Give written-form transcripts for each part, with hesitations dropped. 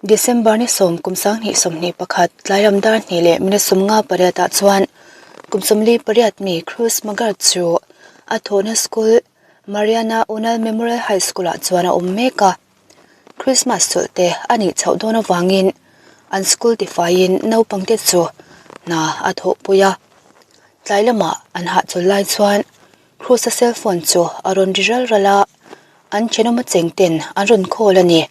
December ni sawm kum 2021 tlailam dar hnih leh minute 58 ah chuan kum 48 mi Cruz Magar chu a thawhna school Mariana Unal Memorial High School ah chuan a awm mek a. Christmas chawlh te a nih chhoh dawn avangin an school tifaiin naupang te chu hna a thawhpui a. Tlai lamah an hahchawl lai chuan Cruz-a cell phone chu a rawn ri ral ral a, an thenawm a cheng ten an rawn call a ni.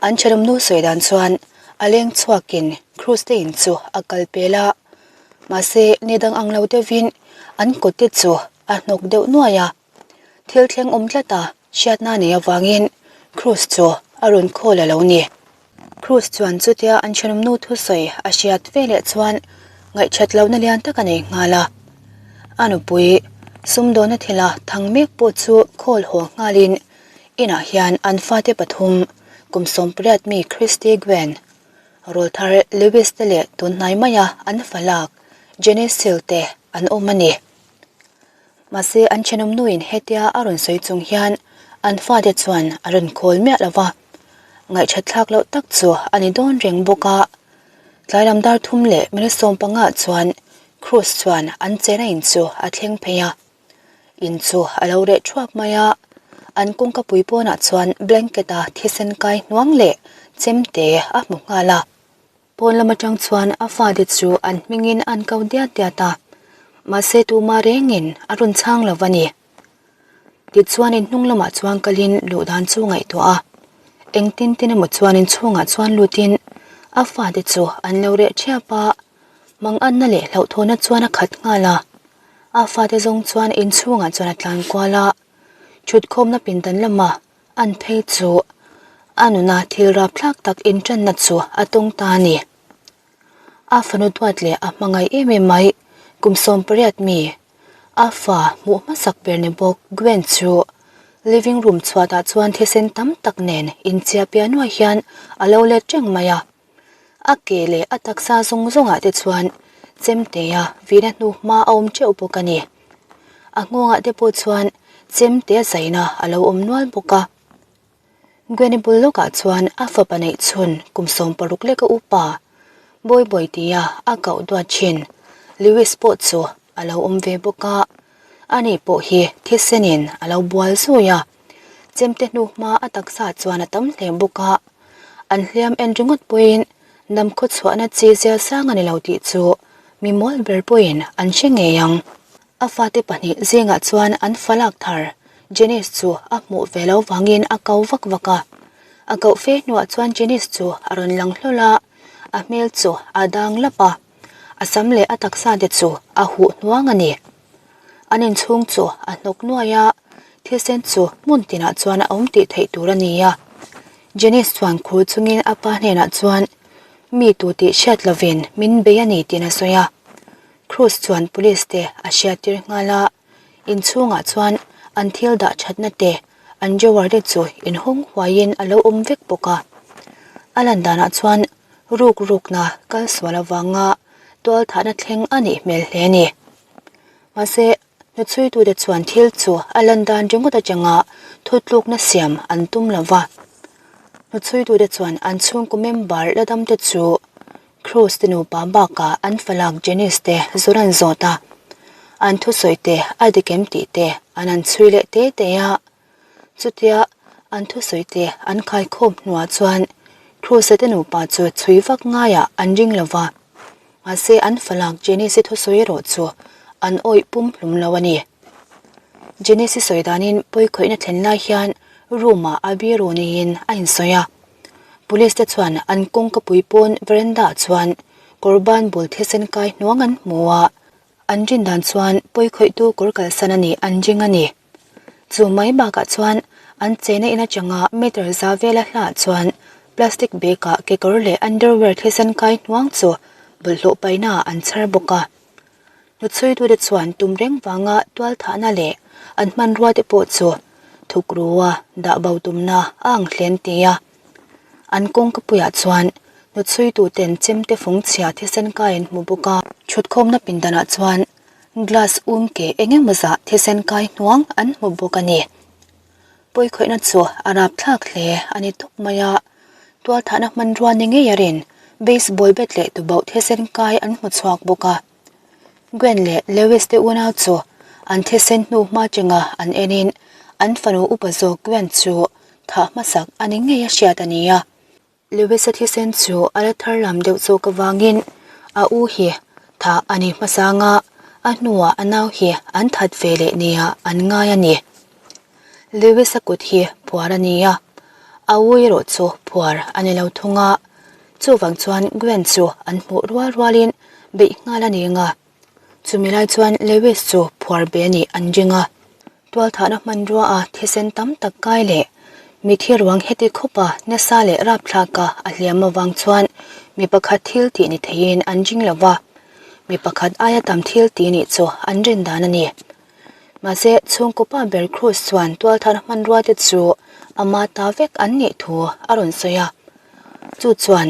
An thenawm nu sawi dan chuan a leng chhuakin Cruz te in chu a kal pel a, mahse ni dang ang lo deuhin an kawt te chu a hnawk deuh nuai a. Thil thleng awm tlat a hriatna nei avangin Cruz chu a rawn call a lo ni. Cruz chuan chutia an thenawm nu thusawi a hriat veleh chuan ngaihthat lohna lian tak a nei nghal a. A nupui sumdawna thila thang mek pawh chu call haw nghalin inah hian an fate pathum kum 18 mi Christy Gwen, Rawlthar Lewis te leh tunhnai maia an falak Janice Seal te an awm a ni. Mahse, an thenawm nuin hetia a rawn sawi chung hian an fate chuan a rawn khawl miah lo va, ngaihthat thlak loh tak chu a ni dawn reng bawk a. Tlai lam dar thum leh minute 15 ah chuan Cruz chuan an chena in chu a thleng phei a. In chu a lo reh thuap mai a, an kawngka pui pawnah chuan blanket a thisen kai hnuang leh chemte a hmu nghal a. Pawn lam atang chuan a fate chu an hmingin an ko diat diat a, mahse tuma rengin a rawn chhang lo a ni. Tichuan in hnung lamah chuan kalin luh dan chu ngaihtuah a, engtin tin emaw chuan in chhungah chuan lutin a fate chu an lo reh thiap a, manganna leh hlauhthawhna chuan a khat nghal a, a fate zawng chuan in chhungah chuan a tlan kual a, thutkhawmna pindan lamah An phei chu a nuna thil rapthlak tak inṭanna chu a tawng ta a ni. A fanu duat leh a hmangaih em em mai, kum 18 mi, a fa hmuh hmasak ber ni bawk Gwen chu living room chhuatah chuan thisen tam tak nen inchiahpiah nuai hian a lo let reng mai a. A ke leh a taksa zawng zawngah te chuan chemtea vina hnu hma a awm teuh bawk a ni. A nghawngah te pawh chuan chemtea zaina a lo awm nual bawk a. Gwenny bul lawkah chuan a fapa neih chhun kum 60 leka upa Bawibawi tia a koh duat thin Lewis pawh chu a lo awm ve bawk a. Ani pawh hi thisenin a lo bual zui a. Chemte hnu hma a taksa chuan a tam hle bawk a, an hliam en ringawt pawhin dam khaw chhuahna chi zia sang a ni lo tih chu mi mawl ber pawhin an hre ngei ang. A fate pahnih zingah chuan an falak thar Janice chu a hmuh ve lo vangin a ko vak vak a, a koh fe hnuah chuan Janice chu a rawn lang hlawl a, a hmel chu a dang lap a, a sam leh a taksa te chu a huh hnuang a ni. An inchhung chu a hnawk nuai a, thilsen chu hmun tinah chuan a awm tih theih tur a ni a. Janice chuan khur chungin a pa hnenah chuan, Mi tu tih hriat lovin min bei a ni tiin a sawi a. Cruz chuan police te a hriattir nghal a, inchhungah chuan an thil dah thatna te, an drawer te chu inhawng huaiin a lo awm vek bawk a. A lan danah chuan ruk rukna kal sual avanga tualthahna thleng a nih hmel hle a ni. Mahse, hnuchhuitute chuan thil chu a lan dan ringawt atanga thutlukna siam an tum lo va. Hnuchhuitute chuan an chhungkaw member la damte chu Cruz te nupa bakah an falak Janice te zawr an zawt a, an thusawi te a dik em tih te an han chhui leh te te a. Chutia an thusawi te an khaikhawm hnuah chuan Cruz-a te nupa chu chhui vak ngaiah an ring lo va. Mahse an falak Janice-i thusawi erawh chu an awih pum hlum lo a ni. Janice-i sawi danin pawikhawihna thlen lai hian room-ah a biru niin a insawi a. Police te chuan an kawngka pui pawn veranda-ah chuan kawr ban bul thisen kai hnuang an hmu a, an rin dan chuan pawikhawihtu kawr kalsan a nih an ring a ni. Chu mai bakah chuan an chena in atanga meter za vela hlaah chuan plastic bag ah kekawr leh underwear thisen kai hnuang chu bawlhhlawh paihna ah an chhar bawk a. Hnuchhuitute chuan tum reng vanga tualthahna leh an hmanrua te pawh chu thukrua dah bo tumna a ang hlen ti a. An kawngka puiah chuan hnuchhuituten chemte fung chhia thisen kai an hmu bawk a. Thutkhawmna pindanah chuan Glass um ke eng emaw zah thisen kai hnuang an hmu bawk a ni. Pawikhawihna chu a rapthlak hle a ni tawp mai a. Tualthahna hmanrua ni ngei a rin baseball bat leh tubauh thisen kai an hmu chhuak bawk a. Gwen leh Lewis te unau chu an thisen hnu hma chenga an enin an fanu upa zawk Gwen chu thah hmasak a ni ngei a hriat a ni a. Lewis-a thisen chu a la thar lam deuh zawk avangin a u hi thah a ni hmasang a, a hnuah a nau hi an that ve leh nia an ngai a ni. Lewis-a kut hi phuar a ni a, a u erawh chu phuar a ni lo thung a, chuvang chuan Gwen chu an hmuh rual rualin beih nghal a ni ang a. Chumi lai chuan Lewis chu phuar be a nih an ring a. Tualthahna hmanrua a thisen tam tak kai leh mithi ruang heti khawpa nasa leh rapthlaka a hliam avang chuan mi pakhat thil tih ni theiin an ring lo va, mi pakhat aia tam thil tih nih chu an rin dan a ni. Mahse, chhungkaw pa ber Cruz chuan tualthahna hmanrua te chu ama ta vek an nih thu a rawn sawi a, chu chuan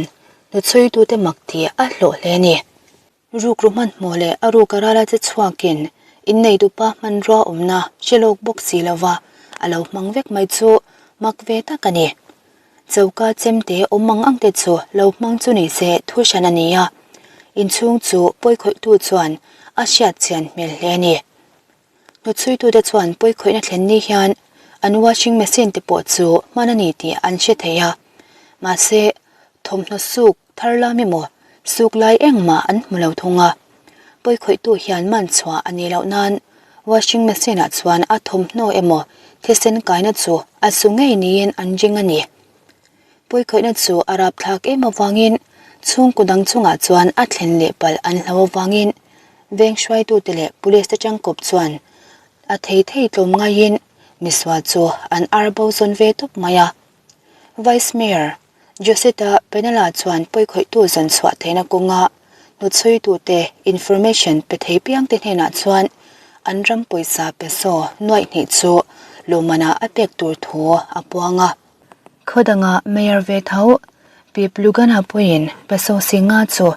hnuchhuitute mak tih a hlawh hle a ni. Rukru hmanhmawh leh a ruk a rala che chhuakin inneidupa hmanrua awmna hre lawk bawk si lova a lo hmang vek mai chu mak ve tak a ni. Choka chemte awm ang ang te chu lo hmang chu ni se thu hran a ni a, inchhung chu pawikhawihtu chuan a hriat chian hmel hle a ni. Hnuchhuitute chuan pawikhawihna thlen ni hian an washing machine te pawh chu hman a ni tih an hre thei a, mahse thawmhnaw suk thar lam emaw suk lai engmah an hmu lo thung a. Pawikhawihtu hian man chhuah a nih loh nan washing machine ah chuan a thawmhnaw emaw thisen kaina chu a su ngei niin an ring a ni. Pawikhawihna chu a rapthlak em avangin chhungkaw dang chungah chuan a thlen leh palh an hlau avangin veng hruaitute leh police te tangkawp chuan a thei thei tlawm ngaiin misual chu an ar bo zawn ve tawp mai a. Vice Mayor Joseta Penala chuan pawikhawihtu zawn chhuah theihna kawnga hnuchhuitute information pe thei piangte hnenah chuan an ram pawisa peso nuaih hnih chu lawmmanah a pek tur thu a puang a. Khaw dangah Mayor ve tho Pip Lugana pawhin peso Singha chu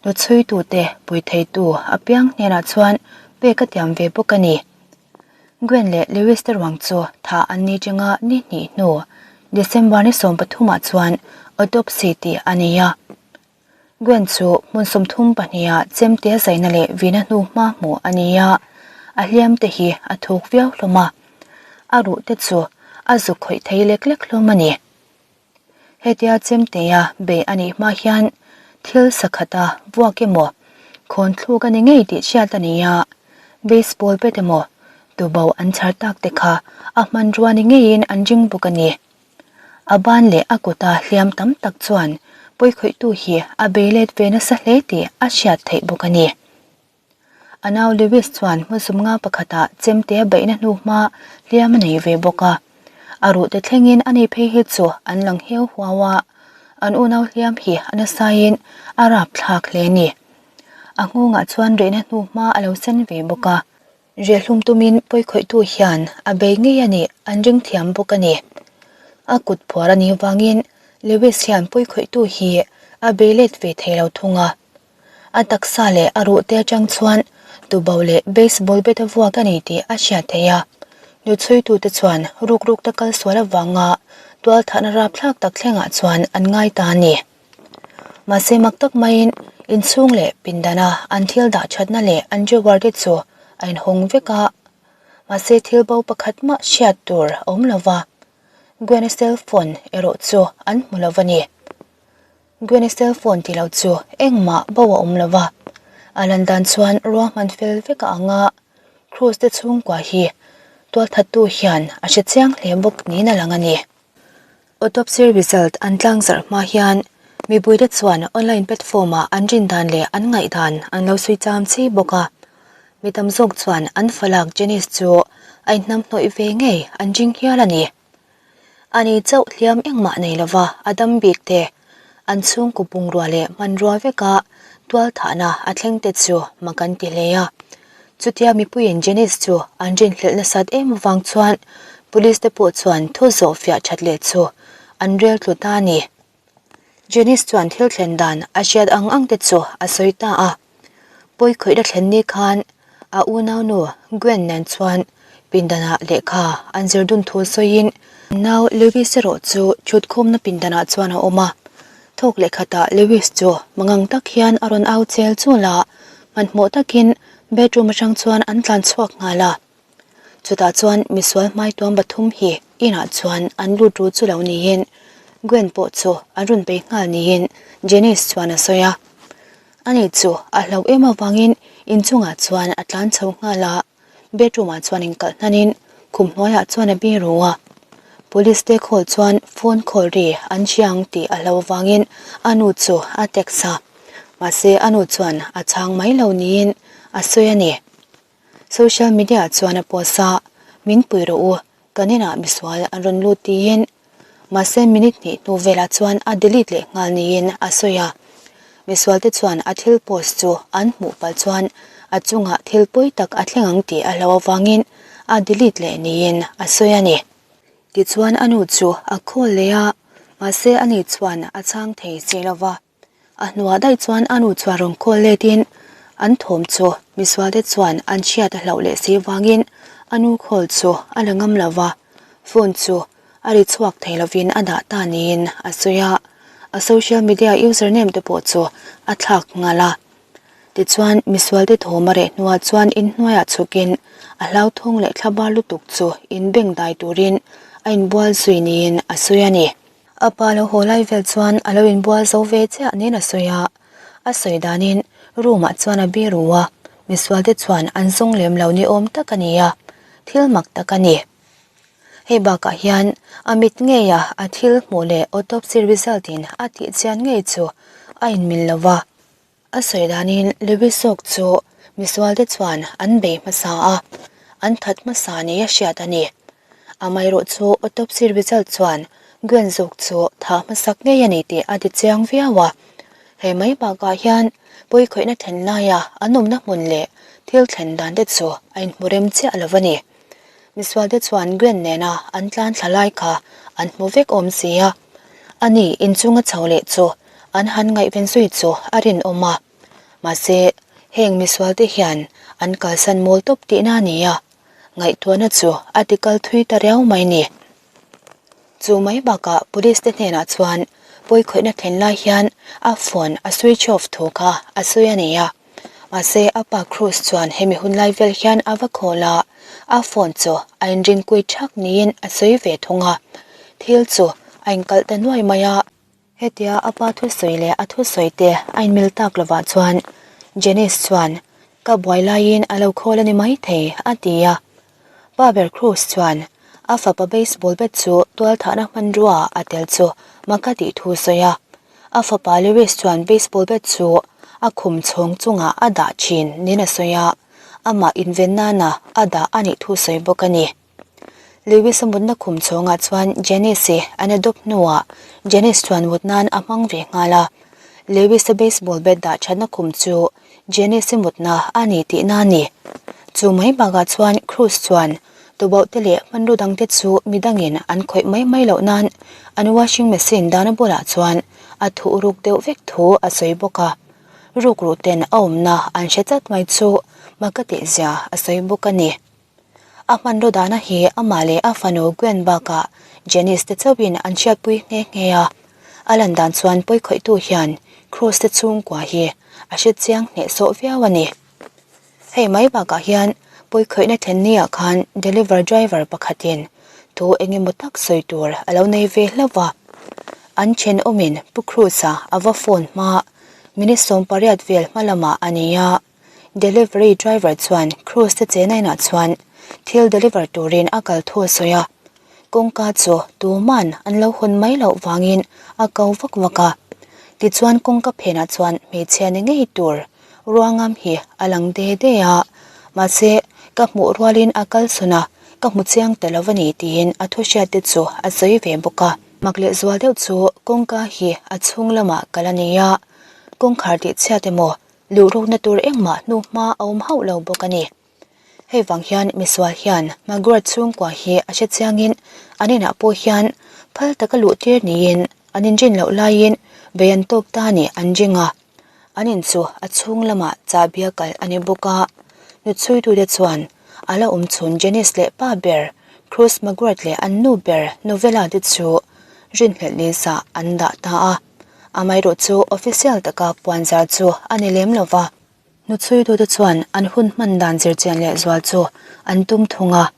hnuchhuitute pui theitu apiang hnenah chuan pek a tiam ve bawk a ni. Gwen leh Lewis te ruang chu thah an ni tanga ni hnih hnu December ni 13 ah chuan autopsy tih a nei a. Gwen chu hmun 32 ah chemte zaina leh vina hnu hma hmuh a ni a, a hliam te hi a thuk viau hlawm a, a ruh te chu a zuk khawih thei lek lek hlawm a ni. Hetia chemtea beih a nih hma hian thil sakhata vuak emaw khawn thluk a ni ngei tih hriat a ni a, baseball bat emaw tubo an chhar tak te kha a hmanrua ni ngeiin an ring bawk a ni. A ban leh a kuta hliam tam tak chuan pawikhawihtu hi a bei let ve nasa hle tih a hriat theih bawk a ni. A nau Lewis chuan hmazum nga pakhatah chemte a beihna hnu hma hliam a nei ve bawk a. A ruhte thlengin a ni phei hi chu an lang heu huau a, an unau hliam hi a nasaiin a rapthlak hle a ni. A nghawngah chuan rehna hnu hma a lo sen ve bawk a. Riahlum tumin pawikhawihtu hian a bei ngei a nih an ring thiam bawk a ni. A kut phuar a nih vangin Lewis hian pawikhawihtu hi a bei let ve thei lo thung a. A taksa leh a ruhte atang chuan tubo leh baseball bat a vuak a ni tih a hriat theih a. Hnuchhuitute chuan rukrukna kal sual avanga tualthahna rapthlak tak thlengah chuan an ngai ta a ni. Mahse mak tak maiin inchhung leh pindana an thil dah thatna leh an drawer te chu a inhawng vek a. Mahse thil bo pakhat mah hriat tur a awm lo va, Gwen-i cell phone erawh chu an hmu lo va ni. Gwen-i cell phone tih loh chu engmah bo a awm lo va, a lan dan chuan ruahman fel vek a ang a, Cruz te chhungkua hi tualthattu hian a hre chiang hle bawk niin a lang a ni. Autopsy result an tlangzarh hma hian mipuite chuan online platform-ah an rin dan leh an ngaihdan an lo sawi cham chei bawk a, mi tam zawk chuan an falak Janice chu a inhnamhnawih ve ngei an ring hial a ni. Ani chauh hliam engmah nei lova a dam bik te, an chhungkaw bungrua leh hmanrua veka tualthahna a thleng te chu mak an ti hle a. Chutia mipuiin Janice chu an rinhlelh nasat em avang chuan police te pawh chuan thu zawh fiah that leh chu an rel tlu ta a ni. Janice chuan thil thlen dan a hriat ang ang te chu a sawi ta a. Pawikhawihna thlen ni khan a unaunu Gwen nen chuan pindanah lehkha an zir dun thu sawiin nau Lewis erawh chu thutkhawmna pindanah chuan a awm a. Thawk leh khatah Lewis chu mangang tak hian a rawn au chel chul a, hmanhmawh takin bedroom atang chuan an tlan chhuak nghal a. Chutah chuan misual hmaituam pathum hi inah chuan an lut ru chu lo niin Gwen pawh chu an rawn bei nghal niin Janice chuan a sawi a. Ani chu a hlauh em avangin inchungah chuan a tlan chho nghal a. Bedroom ah chuan inkalh hnanin khum hnuaiah chuan a bi ru a, police te call chuan phone call ri an hria ang tih a hlo avangin a nu chu a text a, mahse a nu chuan a chhang mai lo niin a sawi a ni. Social media ah chuan a post a, min pui rawh u, kan inah misual an rawn lut tiin Mahse minute hnih hnu velah chuan a delete leh nghal niin a sawi a. Misualte chuan a thil post chu an hmuh palh chuan a chungah thil pawi tak a thleng ang tih a hlo avangin a delete leh niin a sawi a ni. Tichuan a nu chu a call leh a, mahse ani chuan a chhang thei si lova. A hnuah daih chuan a nu chuan rawn call let in an thawm chu misualte chuan an chhiat a hlauh leh si vangin a nu call chu a la ngam lo va, phone chu a ri chhuak thei lovin a dah ta niin a sawi a, a social media username te pawh chu a thlak nghal a. Tichuan misualte thawm a reh hnuah chuan inhnuaiah chhukin a hlauthawng leh thlabar lutuk chu inbeng dai turin a inbual zui niin a sawi a ni. A pa lo haw lai vel chuan a lo inbual zo ve chiah nen a sawi a, a sawi danin room ah chuan a bi ru a, misual te chuan an zawng lem lo ni awm tak a ni a, thil mak tak a ni. Hei bakah hian a mit ngeia a thil hmuh leh autopsy result in a tih chian ngei chu a inmil lo va. A sawi danin Lewis zawk chu misualte chuan an bei hmasa a, an that hmasa ni a hriat a ni. Amaherawh chu autopsy result chuan Gwen zawk chu thah hmasak ngei a ni tih a ti chiang viau a. Hei mai bakah hian pawikhawihna thlen laia an awmna hmun leh thil thlen dan te chu a inhmu rem chiah lo a ni. Misualte chuan Gwen nena an tlan thla lai kha an hmu vek awm si a. Ani inchunga chho leh chu an han ngaihven zui chu a rinawm a. Mahse, heng misualte hian an kalsan mawl tawp tihna a ni a, ngaihtuahna chu a ti kal thui ta riau mai ni. Chu mai bakah police te hnenah chuan pawikhawihna thlen lai hian a phone a switch off thu kha a sawi a ni a. Mahse, a pa Cruz chuan hemi hun lai vel hian a va khawl a, a phone chu a inringkui thak niin a sawi ve thung a. Thil chu a inkalh ta nuai mai a. Hetia a pa thusawi leh a thusawi te a inmil tak lovah chuan Janice chuan, Ka buai laiin a lo khawl a ni maithei, a ti a. Pa ber Cruz chuan a fapa baseball bat chu tualthahna hmanrua a tel chu mak a tih thu sawi a. A fapa Lewis chuan baseball bat chu a khum chhawng chungah a dah thin niin a sawi a, amah inven nana a dah a nih thu sawi bawk a ni. Lewis-a mutna khum chhawngah chuan Janice-i an adopt hnuah Janice chuan mut nan a hmang ve nghal a. Lewis-a baseball bat dah thatna khum chu Janice-i mutna a ni tihna a ni. Chu mai bakah chuan Cruz chuan tubauh te leh hmanraw dangte chu midangin an khawih mai mai loh nan an washing machine dahna bulah chuan a thuh ruk deuh vek thu a sawi bawk a. Rukruh ten a awmna an hre tlat mai chu mak a tihzia a sawi bawk a ni. A hmanraw dahna hi amah leh a fanu Gwen bakah Janice te chauhin an hriatpui nghe nghe a. A lan dan chuan pawikhawihtu hian Cruz te chhungkua hi a hre chiang hnehsawh viau a ni. Hei mai bakah hian pawikhawihna thlen niah khan deliver driver pakhatin thu eng emaw tak sawi tur a lo nei ve hlauh va. An thenawmin Pu Cruz-a a va phone hma minute 18 vel hma lamah a ni a. Delivery driver chuan Cruz te chena inah chuan thil deliver turin a kal thu a sawi a, kawngka chu tuman an lo hawn mai loh vangin a ko vak vak a. Tichuan kawngka phenah chuan hmeichhia ni ngei tur ruangam hi a lang de de a, mahse ka hmuh rualin a kal sawn a, ka hmu chiang ta lo a ni tiin a thu hriat te chu a sawi ve bawk a. Mak leh zual deuh chu kawngka hi a chhung lamah kal a ni a, kawngkhar tih chhiat emaw Luhrukna tur engmah hnu hma a awm hauh lo bawk a ni. Hei vang hian misual hian Margaret chhungkua hi a hre chiangin an inah pawh hian phal taka luh tir niin an inrin loh laiin bei an tawk ta nih an ring a. An in chu a chhung lamah chahbi a kalh a ni bawk a. Hnuchhuitute chuan a la awm chhun Janice leh pa ber Cruz Margaret leh an nu ber Novella te chu rinhlelh lisa an dah ta a. Amaherawhchu official taka puanzar chu a ni lem lo va. Hnuchhuitute chuan an hun hman dan zirchian leh zual chu an tum thung a.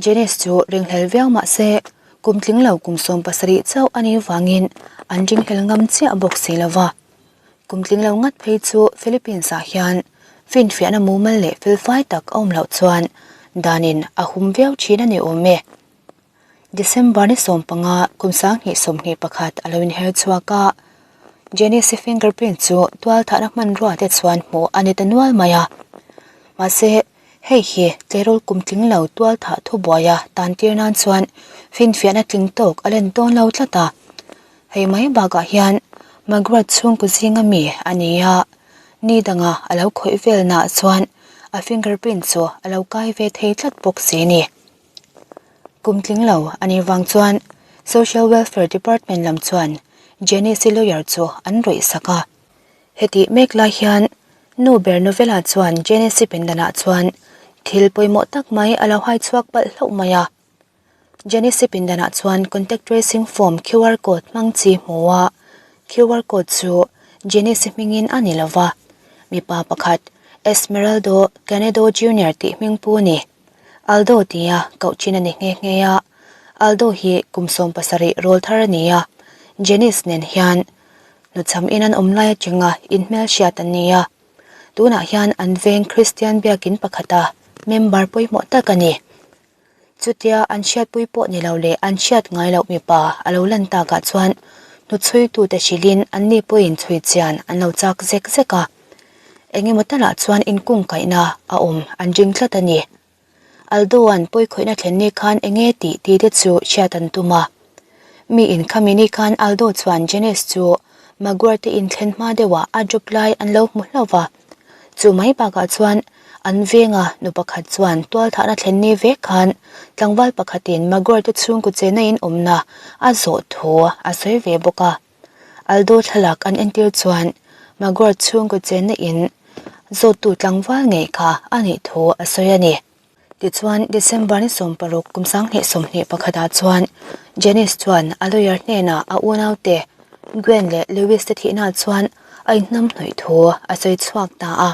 Janice chu ringhlel viau mah se, kum tling lo kum 70 chauh a nih vangin an ringhlel ngam chiah bawk si lo va. Kum tling lo ngat phei chu Philippines ah hian finfiahna mumal leh felfai tak a awm loh chuan danin a hum viau thin a ni awm e. December ni 15 kum 2021 a lo inher chhuak a, Janice-i fingerprint chu tualthahna hmanrua te chuan hmuh a ni ta nual mai a. Mahse, hei hi tleirawl kum tling lo tualthah thubuaia tantir nan chuan finfiahna tling tawk a len dawn lo tlat a. Hei mai bakah hian Margaret chhungkaw zinga mi a ni a, ni danga a lo khawih velnaah chuan a fingerprint chu a lo kai ve thei tlat bawk si a ni. Kum tling lo a nih vang chuan Social Welfare Department lam chuan Janice-i lawyer chu an rawih sak a. Hetih mek lai hian nu ber Novella chuan Janice-i pindanah chuan thil pawimawh tak mai a lo hai chhuak palh hlauh mai a. Janice-i pindanah chuan contact tracing form QR code hmang chi hmu a, QR code chu Janice-i hmingin a ni lova, mipa pakhat Esmeraldo Canedo Junior tih hming pu a ni. Aldo tia koh chin a ni nghe nghe a, Aldo hi kum 70 rawl thar a ni a, Janice nen hian hnuchham in an awm lai atanga inhmelhriat an ni a, tunah hian an veng Kristian biakin pakhata member pawimawh tak a ni. Chutia an hriatpui pawh ni lo leh an hriat ngai loh mipa a lo lan takah chuan hnuchhuitute hrilhin anni pawhin chhui chian an lo chak zek zek a. Eng emaw talah chuan inkungkaihna a awm an ring tlat a ni. Aldo-a'n pawikhawihna thlen ni khan eng nge tih tih te chu hriat an tum a. Mi in khami ni khan Aldo chuan Janice chu Maguire te inthlen hma deuhah a drop lai an lo hmu hlauh va. Chu mai bakah chuan an venga nu pakhat chuan tualthahna thlen ni vek khan tlangval pakhatin Maguire te chhungkaw chena in awmna a zawh thu a sawi ve bawk a. Aldo thlalak an entir chuan Maguire chhungkaw chenna in zawttu tlangval ngei kha a nih thu a sawi a ni. Tichuan, December ni 60 kum 2021 ah chuan Janice chuan a lawyer hnenah a unaute Gwen leh Lewis te thihna chuan a inhnam hnawih thu a sawi chhuak ta a.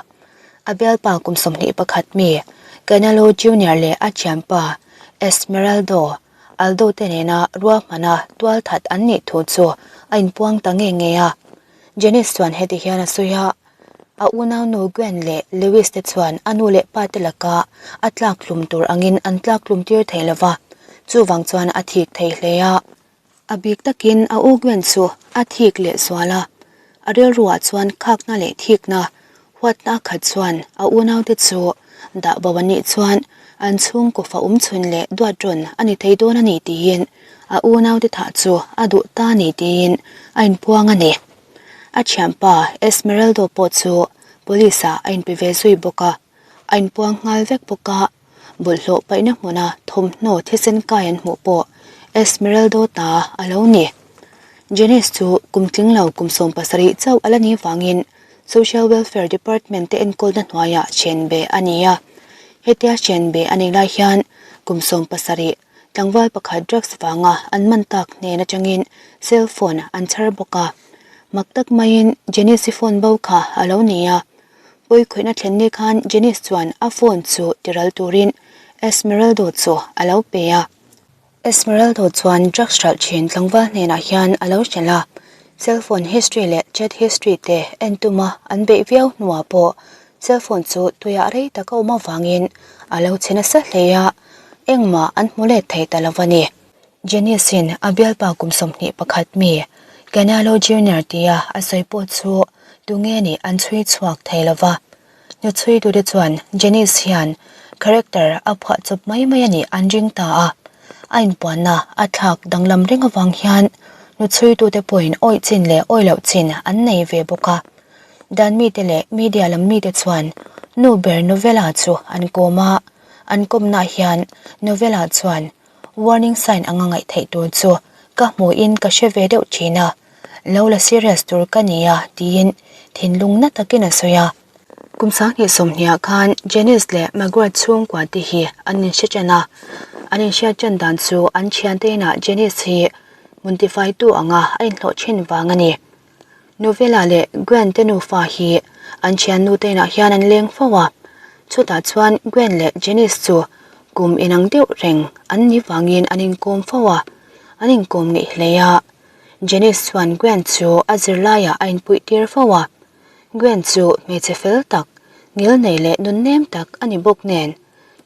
A bialpa kum 21 mi Canelo Junior leh a thianpa Esmeraldo Aldo te nena ruahmana tualthat an nih thu chu a inpuang ta nge nge a. Janice chuan heti hian a sawi a. A unaunu Gwen leh Lewis te chuan a nu leh pa te laka a tlak hlum tur angin an tlak hlum tir thei lo va, chuvang chuan a thik thei hle a. A bik takin a u Gwen chu a thik leh zual a, a rilruah chuan khakna leh thikna huatna a khat chuan a unaute chu dah bo an nih chuan an chhungkaw fa awm chhun leh duat rawn a ni thei dawn a ni tiin a unaute thah chu a duh ta ni tiin a inpuang a ni. A thianpa Esmeraldo pawh chu police ah a inpe ve zui bawk a, a inpuang nghal vek bawk a, bawlhhlawh paihna hmuna thawmhnaw thisen kai an hmuh pawh Esmeraldo ta a lo ni. Janice chu kum tling lo kum 70 chauh a la nih vangin Social Welfare Department te enkawlna hnuaiah hren beh a ni a, hetia hren beh a nih lai hian kum 70 Tlangval pakhat drugs vanga an man tak hnen atangin cell phone an chhar bawk a. Mak tak maiin Janice-i phone bo kha a lo ni a. Pawikhawihna thlen ni khan Janice chuan a phone chu tiral turin Esmeraldo chu a lo pe a. Esmeraldo chuan drugs hralh thin tlangval hnenah hian a lo hralh a. Cell phone history leh chat history te en tuma an beih viau hnuah pawh cell phone chu tuiah rei tak a awm avangin a lo chhe nasa hle a. Engmah an hmu let thei ta lo a ni. Janice-in a bialpa kum 21 mi Canelo Junior tia a sawi pawh chu tunge nih an chhui chhuak thei lo va. Hnuchhuitute chuan Janice hian character a phuah chawp mai mai a nih an ring ta a. A inpuanna a thlak danglam reng avang hian hnuchhuitute pawhin awih chin leh awih loh chin an nei ve bawk a. Dan mite leh media lam mite chuan nu ber Novella chu an kawm a. An kawmnaah hian Novella chuan warning sign anga ngaih theih tur chu ka hmuhin ka hre ve deuh thin a, lo la serious tur ka ni a tiin thinlung na takin a sawi a. Kum 2020 khan Janice leh Margaret chhungkua te hi an inhre tan a, an inhriat tan dan chu an thiante inah Janice hi hmun tifaitu anga a inhlawh thin vang a ni. Novella leh Gwen te nufa hi an thiannu te inah hian an leng fo a, chutah chuan Gwen leh Janice chu kum inang deuh reng an ni vangin an inkawm fo a, an inkawm ngeih hle a. Janice chuan Gwen chu a zirlaiah a inpuih tir fo a, Gwen chu hmeichhe fel tak, ngilnei leh nunnem tak a ni bawk nen,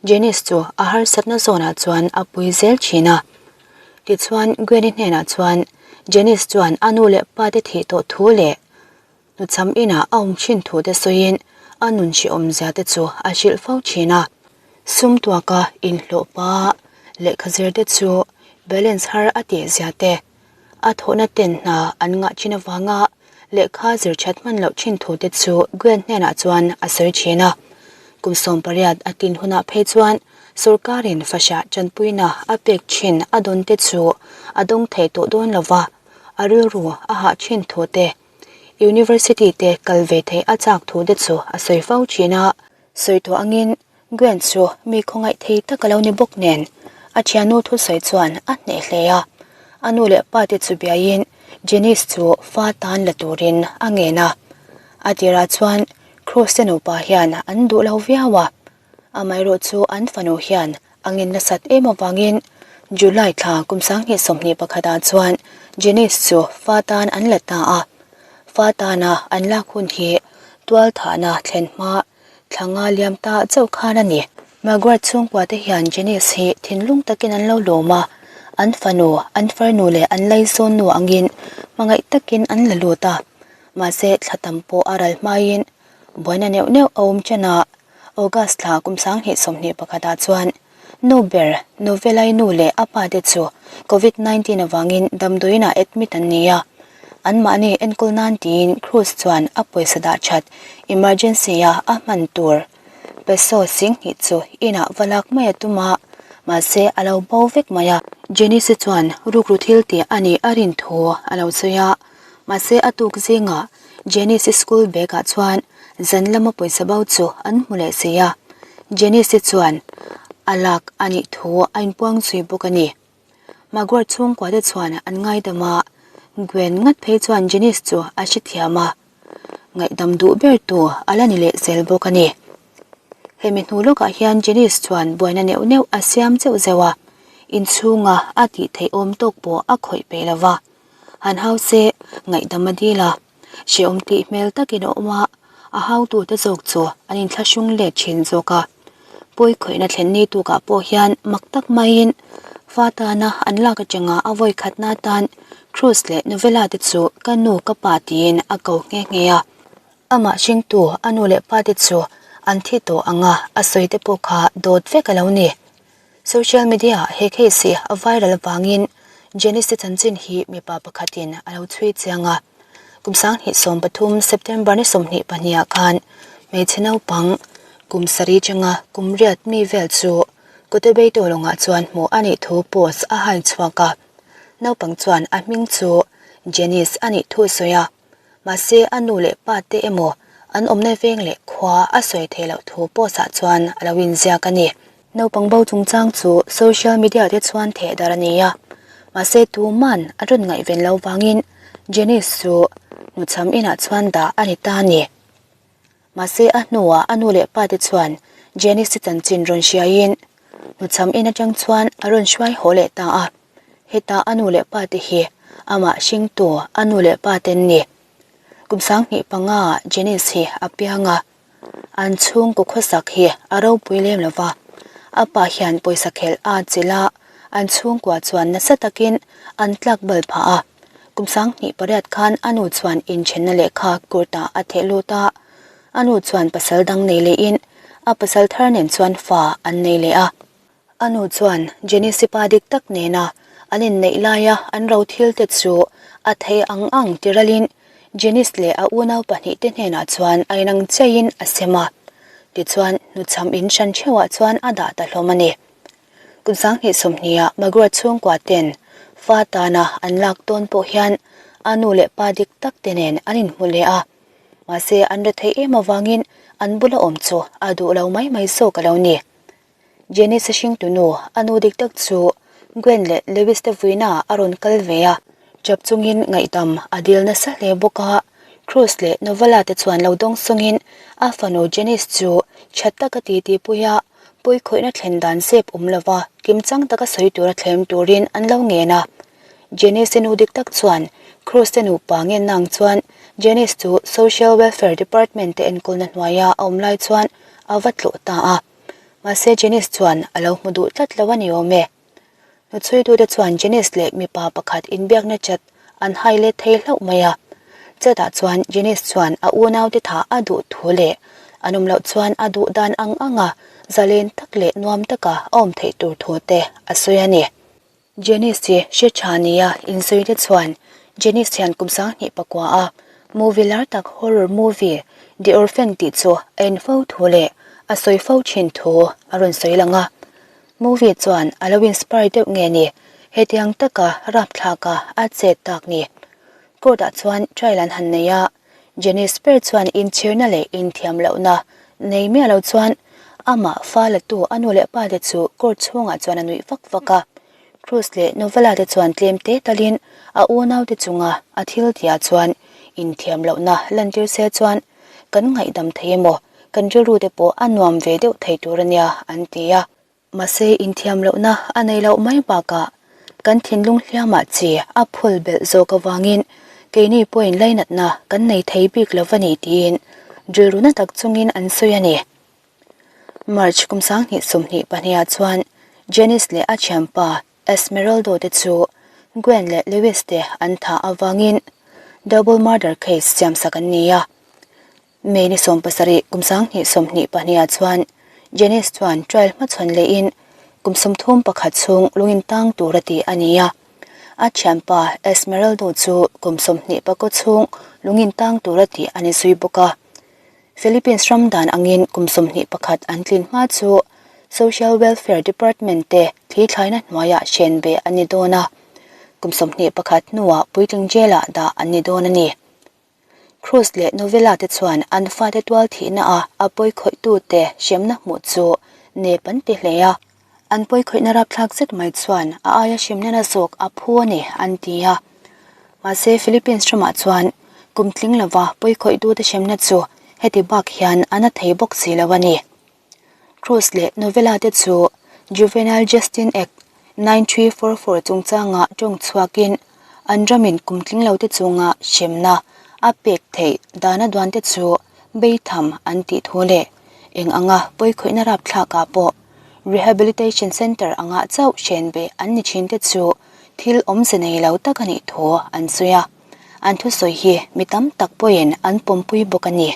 Janice chu a harsatna zawnah chuan a pui zel thin a. Tichuan, Gwen-i hnenah chuan Janice chuan a nu leh pa te thih tawh thu leh hnuchham inah a awm thin thu te sawiin a nun hrehawmzia te chu a hrilh fo thin a. Sum tuaka inhlawh pa lehkha zir te chu balance har a tih zia te, a thawhna ten hna an ngah thin avanga lehkha zir that hman loh thin thu te chu Gwen hnenah chuan a sawi thin a. Kum 18 a tin hunah phei chuan Sorkarin fahrah tanpuina a pek thin a dawn te chu a dawng thei tawh dawn lo va, a rilru a hah thin thu te, University te kal ve theih a chak thu te chu a sawi fo thin a. Sawi tawh angin Gwen chu mi khawngaih thei tak a lo ni bawk nen a thiannu thusawi chuan a hneh hle a, a nu leh pa te chu biaiin Janice chu fa tan la turin a ngen a. A tirah chuan Kross te nupa hian an duh lo viau a, Amaherawh chu an fanu hian a ngin nasat em avangin July thla kum 2021 ah chuan Janice chu fa tan an la ta a. Fa tana an lak hun hi tualthahna thlen hma thla nga liam ta chauh khan a ni. Margaret chhungkua te hian Janice hi thinlung takin an lo lawm a, an fanu, an farnu leh an laizawn nu angin hmangaih takin an la lut a. Mahse thla tam pawh a ral hmain buaina neuh neuh a awm chen a. August thla kum 2021 ah chuan nu ber Novelai nu leh a pa te chu Covid 19 avangin damdawiin ah admit an ni a, anmahni enkawl nan tiin Cruz chuan a pawisa dah that emergency a a hman tur peso 2000 chu inah va lak mai a tum a, mahse a lo bo vek mai a. Janice chuan rukru thil tih a nih a rin thu a lo sawi a, mahse a tuk zingah Janice school bag ah chuan zan lama pawisa bo chu an hmu leh si a, Janice chuan a lak a nih thu a inpuang zui bawk a ni. Margaret chhungkua te chuan an ngaidam a, Gwen ngat phei chuan Janice chu a hrethiam a, ngaihdam duh ber tu a la ni leh zel bawk a ni. Hemi hnu lawkah hian Janice chuan buaina neuh neuh a siam zeuh zeuh a, inchhunga a tih theih awm tawk pawh a khawih peih lo va. Han hau se, ngaihdam a dil a. Hrehawm tih hmel takin a awm a, a hautute zawk chu an inthlahrung let thin zawk a. Pawi khawihna thlen ni tukah pawh hian mak tak maiin fa tana an lak atanga a vawi khatna atan Cruz leh Novella te chu ka nu ka pa tiin a ko nghe nghe a. Amah hringtu a nu leh pa te chu an thi tawh ang a, a sawi te pawh kha dawt vek a lo ni. Social media ah he case hi a viral avangin Janice chanchin hi mipa pakhatin a lo chhui chiang a. Kum 2013 September ni 22 ah khan hmeichhe naupang kum sarih atanga kum riat mi vel chu Cotobeito lawngah chuan hmuh a nih thu post a hai chhuak a. Naupang chuan a hming chu Janice a nih thu a sawi a. Mahse a nu leh pa te emaw an awmna veng leh khua a sawi theih loh thu post ah chuan a lo inziak a ni. Naupang bo chungchang chu social media te chuan theh dar a ni a, mahse tuman a rawn ngaihven lo vangin Janice chu hnuchham inah chuan dah a ni ta a ni. Mahse a hnuah a nu leh pa te chuan Janice chanchin rawn hriaiin hnuchham in atang chuan a rawn hruai haw leh ta a, heta a nu leh pa te hi amah hringtu a nu leh pa ten ni. Kum 25 ah Janice hi a piang a. An chhungkaw khawsak hi a ropui lem lo va, a pa hian pawisa khelh a chilh a, an chhungkua chuan nasa takin an tlak bal phah a. Kum 28 khan a nu chuan inthenna lehkha court-ah a theh lut a, a nu chuan pasal dang nei lehin a pasal thar nen chuan fa an nei leh a. A nu chuan Janice pa dik tak nena an inneih laia an ro thil te chu a thei ang ang ti ralin Janice leh a unau pahnihte hnenah chuan a inang chiahin a sem a. Tichuan, hnuchham in hran theuhah chuan a dah ta hlawm a ni. Kum 2020 ah Margaret chhungkua ten fa tana an lak tawn pawh hian a nu leh pa dik tak te nen an inhmu leh a. Mahse, an retheih em avangin an bula awm chu a duh lo mai mai zawk a lo ni. Janice hringtunu a nu dik tak chu Gwen leh Lewis te vuina a rawn kal ve a, chap chungin ngaihdam a dil nasa hle bawk a. Cruz leh Novala te chuan lo dawng sawngin a fanu Janice chu tha taka titi puia pawikhawihna thlen dan zep awm lova kimchang taka sawi tura thlem turin an lo ngen a. Janice-i nu dik tak chuan Cruz te nupa ngenna ang chuan Janice chu Social Welfare Department te enkawlna hnuaia a awm lai chuan a va tlawh ta a. Mahse Janice chuan a lo hmu duh tlat lo a ni awm e. Hnuchhuitute chuan Janice leh mipa pakhat inbiakna chat an hai let thei hlauh mai a. Chatah chuan Janice chuan a unaute tha a duh thu leh an awm loh chuan a duh dan ang anga zalen tak leh nuam taka a awm theih tur thu te a sawi a ni. Janice hi hre tha nia insawi te chuan Janice hian kum 2009 a movie lar tak horror movie The Orphan tih chu a en fo thu leh a sawi fo thin thu a rawn sawi lang a. Movie chuan a lo inspire deuh nge ni, hetiang taka rapthlaka a chet tak ni. Court ah chuan trial an han nei a, Janice ber chuan inchhirna leh inthiam lohna nei miah lo chuan amah fa la tu a nu leh pa te chu court chhungah chuan a nuih vak vak a. Cruz leh Novella te chuan tlem te talin a unau te chunga a thil tihah chuan inthiam lohna lantir se chuan kan ngaihdam thei emaw, kan rilru te pawh a nuam ve deuh thei tur a nia an ti a. Mahse inthiam lohna a nei loh mai bakah kan thinlung hliamah chi a phul belh zawk avangin keini pawhin lainatna kan nei thei bik lo va ni tiin rilru na tak chungin an sawi a ni. March kum 2022 ah chuan Janice leh a thianpa Esmeraldo te chu Gwen leh Lewis te an thah avangin double murder case siamsak an ni a. May ni 17 kum 2022 ah chuan Janice chuan trial hmachhawn lehin kum 31 chhung lungin tang tur a ti a ni a. A thianpa Esmeraldo chu kum 24 chhung lungin tang tur a ti a ni zui bawk a. Philippines ram dan angin kum 21 an tlin hma chu Social Welfare Department te thli thlaina hnuaiah hren ve an ni dawn a, kum 21 hnuah puitling jail-ah dah an ni dawn a ni. Cruz leh Novella te chuan an fate tual thihna a a pawikhawih-tute hremna hmuh chu nep an ti hle a, an pawikhawihna rapthlak zet mai chuan a aia hremna na zawk a phu a ni an ti a. Mahse Philippines ramah chuan kum tling lova pawikhawih-tute hremna chu heti bak hian a na thei bawk si lo a ni. Cruz leh Novella te chu Juvenile Justice Act 9344 chungchanga tawng chhuakin an ramin kum tling lo te chunga hremna a pek theih dana duan te chu beitham an tih thu leh eng anga pawikhawihna rapthlakah pawh Rehabilitation Centre angah chauh hren ve an ni thin te chu thil awmze nei lo tak a nih thu an sawi a, an thusawi hi mi tam tak pawhin an pawmpui bawk a ni.